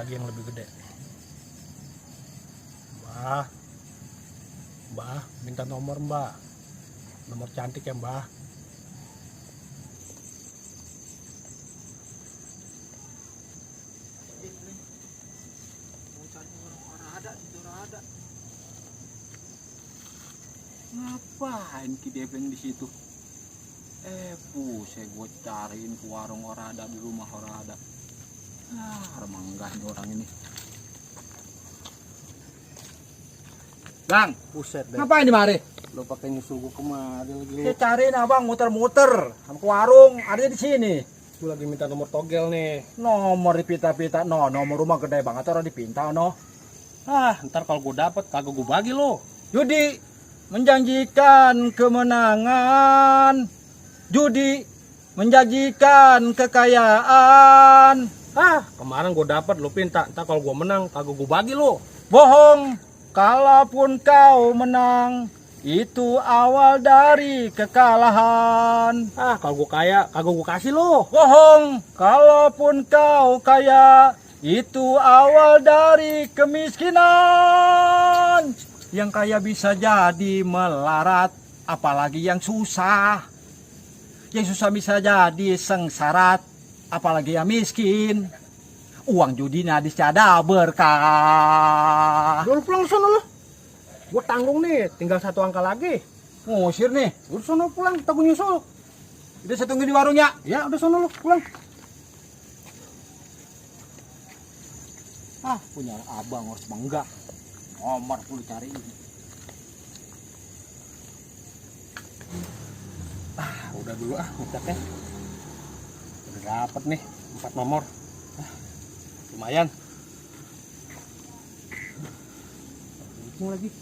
lagi yang lebih gede. Mbah, Mbah, minta nomor Mbah. Nomor cantik ya Mbah. Ngapain Ki Debeng di situ? Buset, gue cariin ke warung orang ada, di rumah orang ada. Remanggah nih orang ini. Bang, Buset deh. ngapain di mari? Lo pakai nyusul gua kemari lagi. Saya cariin abang muter-muter sama ke warung, ada di sini. Gua lagi minta nomor togel nih. Nomor dipita-pita, nomor rumah gede banget orang dipinta, Ntar kalau gua dapet kagak gua bagi lo. Judi menjanjikan kemenangan, judi menjanjikan kekayaan. Kemarin gua dapet lo pinta. Ntar kalau gua menang kagak gua bagi lo. Bohong, kalaupun kau menang, itu awal dari kekalahan. Kalau gua kaya kagak gua kasih lo. Bohong, kalaupun kau kaya, itu awal dari kemiskinan. Yang kaya bisa jadi melarat, apalagi yang susah. Yang susah bisa jadi sengsarat, apalagi yang miskin. Uang judi nadis ada berkah. Lu pulang sana lo. Gua tanggung nih, tinggal satu angka lagi. Ngusir nih. Udah sana pulang, kita gua nyusul. Udah saya tunggu di warungnya. Ya udah sana lo pulang. Punya abang harus bangga. Nomor perlu cariin. Udah dulu ngeceknya. Udah dapet nih 4 nomor. Lumayan. Hitung lagi.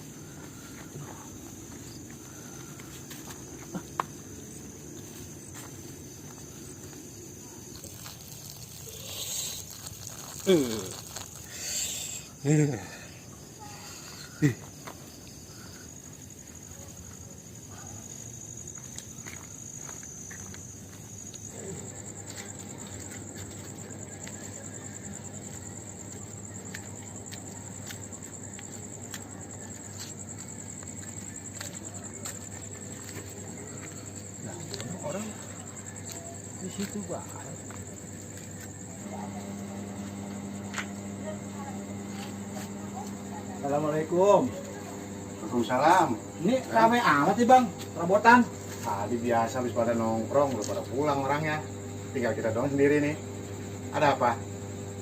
Orang di situ Pak. Assalamualaikum. Waalaikumsalam. Ini ramai amat nih bang, perabotan. Tadi biasa habis pada nongkrong, udah pada pulang orangnya. Tinggal kita doang sendiri nih. Ada apa?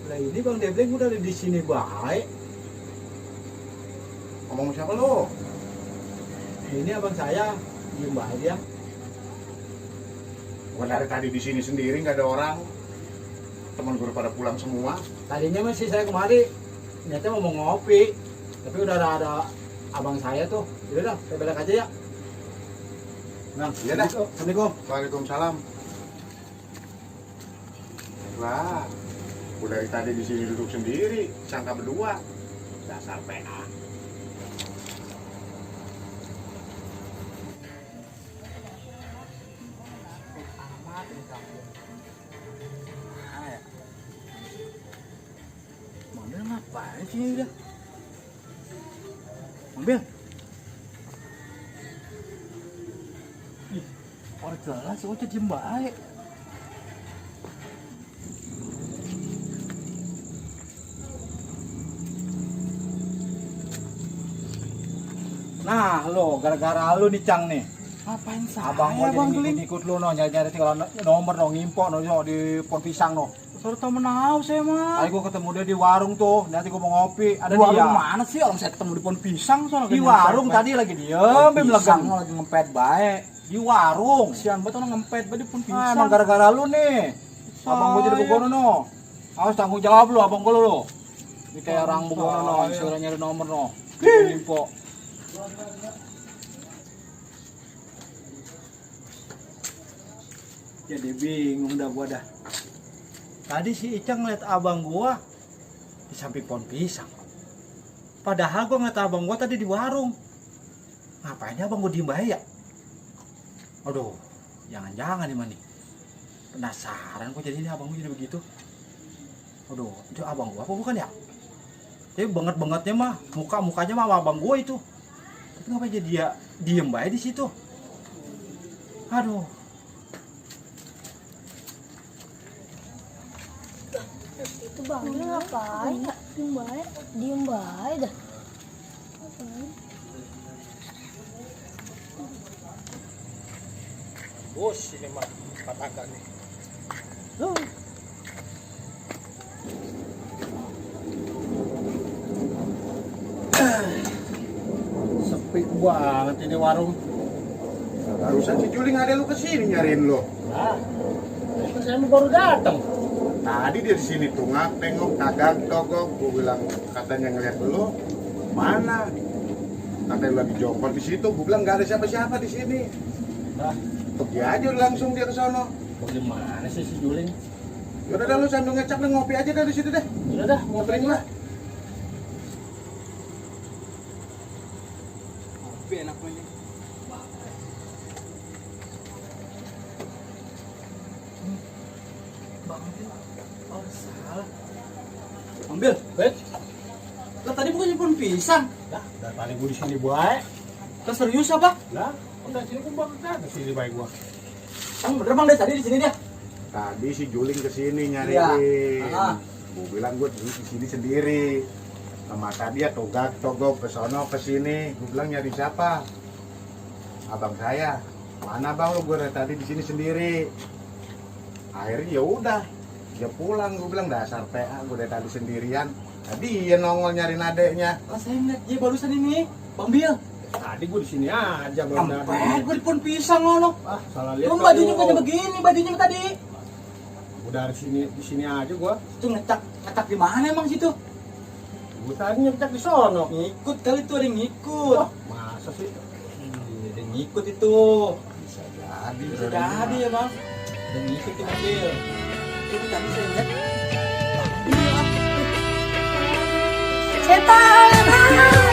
Lah ini bang Debleng udah ada di sini baik. Ngomong siapa lu? Ini abang saya, diem baik dia. Bukan dari tadi di sini sendiri nggak ada orang. Teman gue pada pulang semua. Tadinya masih saya kemari, ternyata mau ngopi. Tapi udah ada abang saya tuh. Udah dah, saya balik aja ya. Nah, iya dah. Assalamualaikum. Waalaikumsalam. Lah, gue dari tadi di sini duduk sendiri, sangka berdua. Dasar PA. Mobil ngapain sih ini udah? Mobil? Ih, orang jelas oh jadi baik. Nah lo, gara-gara lu nih Cang nih. Ngapain saya Abang mau bang jadi Beling? ikut lu no, nyari-nyari tinggal nomor no, ngimpok no di pohon pisang no. Suruh tau menau saya mah. Tadi gua ketemu dia di warung tuh, nanti gua mau ngopi, ada Di warung dia. mana sih orang saya ketemu di pohon pisang soalnya Di lagi warung ngempet, tadi lagi diem, pohon bim pisang legang. lagi ngempet baik. Di warung. Kesian banget orang ngempet baik di pohon Ah, pisang. emang gara-gara lu nih. Abang gua jadi begono no. Awas tanggung jawab lu abang gua lu. Ini kayak orang begono no, suruh nyari nomor no. Info. Jadi bingung dah gua dah. Tadi si Icang ngeliat abang gua di samping pohon pisang. Padahal gua ngeliat abang gua tadi di warung. Ngapain abang gua diem bae ya? Aduh, jangan-jangan nih mani. Penasaran kok jadi ini abang gua jadi begitu. Aduh, itu abang gua apa bukan ya? Tapi banget-bangetnya mah, mukanya mah abang gua itu. Tapi ngapain jadi dia diem baik di situ? Aduh. Itu bang ngapain ya? Diem baik dah. Bos, ini mah katakan nih. Sepi banget ini warung. Barusan si Juling ada lu kesini nyariin lo. Nah, itu saya baru datang. Tadi dia di sini tungak tengok dagang togok. Gue bilang katanya ngeliat lo. Mana? Katanya lu lagi jongkol di situ. Gue bilang nggak ada siapa-siapa di sini. Nah, Pergi aja langsung dia ke sono. bagaimana sih si Juling? Yaudah dah lu sambil ngecap deh, ngopi aja deh di situ deh. Udah dah, mau Ngobrolin lah. Kopi enak ini. Bang, oh salah. Ambil. Bet, Lah tadi bukannya pohon pisang. dah, dari tadi gue di sini baik. Lah serius apa? Lah, udah sini gue bakal ke sini baik gua. Bang bener bang dari tadi di sini dia. Tadi si Juling kesini nyariin. Iya. Gue bilang gue di sini sendiri. Sama tadi ya togok ke sono ke sini. Gue bilang nyari siapa? Abang saya. Mana bang lu? Gue dari tadi di sini sendiri. Akhirnya ya udah, dia pulang. Gue bilang dasar PA, gue dari tadi sendirian. Tadi dia nongol nyariin adeknya. Lah saya ngeliat dia barusan ini. Bang Bil. Tadi gue di sini aja belum Ampet, gue di pohon pisang ngono. Ah, salah lihat. Lu bajunya bukannya begini, bajunya tadi. Udah di sini aja gua. Itu ngecak di mana emang situ? Gua tadi nyecek di sono. Ngikut kali tuh, ada yang ngikut. Wah, masa sih? Iya, ada yang ngikut itu. Bisa jadi. Bisa jadi ya bang. Ada yang ngikut tuh Bang Bil. Itu tadi saya lihat. Setan!